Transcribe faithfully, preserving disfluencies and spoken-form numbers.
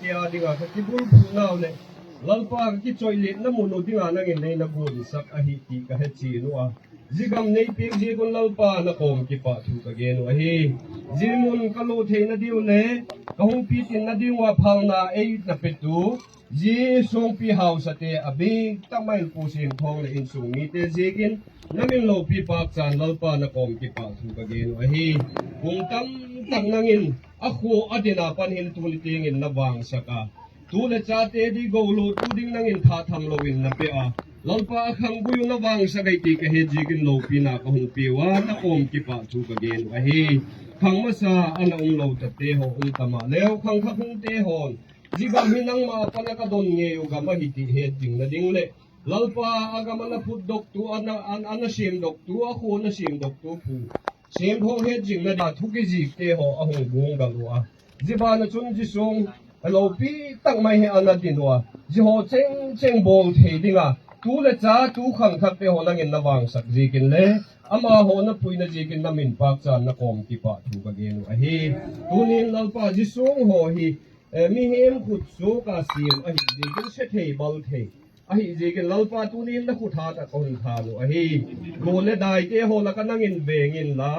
A dinga kakibulphu nau le, Lalpa kakichoilet na mun u dinga nangin nei nagonsak ahi ti kahechen u a. Jigam neipeh jeh un Lalpa nakom kipah thu kagen u ahi. Jimun kalut theina diu le, kahung pitin na diu a phalna eina petu, ji songpi hausate abih tah mai Pu Semthong le insung mite jeh in, namin loupi pachan Lalpa nakom kipah thu kagen u ahi. Kum tamtah nangin, akho adin a pan hin tuni tengin navangsak a. Tu le chate di gou lo tu ding nangin tha tham louvin napeh a. Lalpa akhang gui u navangsak ahi ti kahet jeh in loupina kahung peh u a, nakom kipah thu kagen u ahi. Khang masa ana um lou tate ho um tama leu, khang kha hung te hon. Jigam hi nangma pana kadon ngei u gam ahi ti het ding na ding le. Lalpa agam ana phutdok tu, ana, ana, ana semdok tu, akho ana semdok tu Pu Semthong het jing na da thu kijih te ho ahung bung gal u a. Jibana chun jisung, loupi tah mai hi ana din u a. Ji ho cheng cheng bol thei dinga. Tu le cha, tu khangthak te ho nangin navangsak jeh in le. Amaho napuina jeh in namin pachan nakom kipah thu kagen u ahi. Tunin Lalpa jisung ho hi, eh, mihem khut soh a sem ahi jeh in sethei balthei. Ahi jeh in Lalpa tunin nakhut a kahung than u ahi. Go le dai te ho la ka nangin veng in la.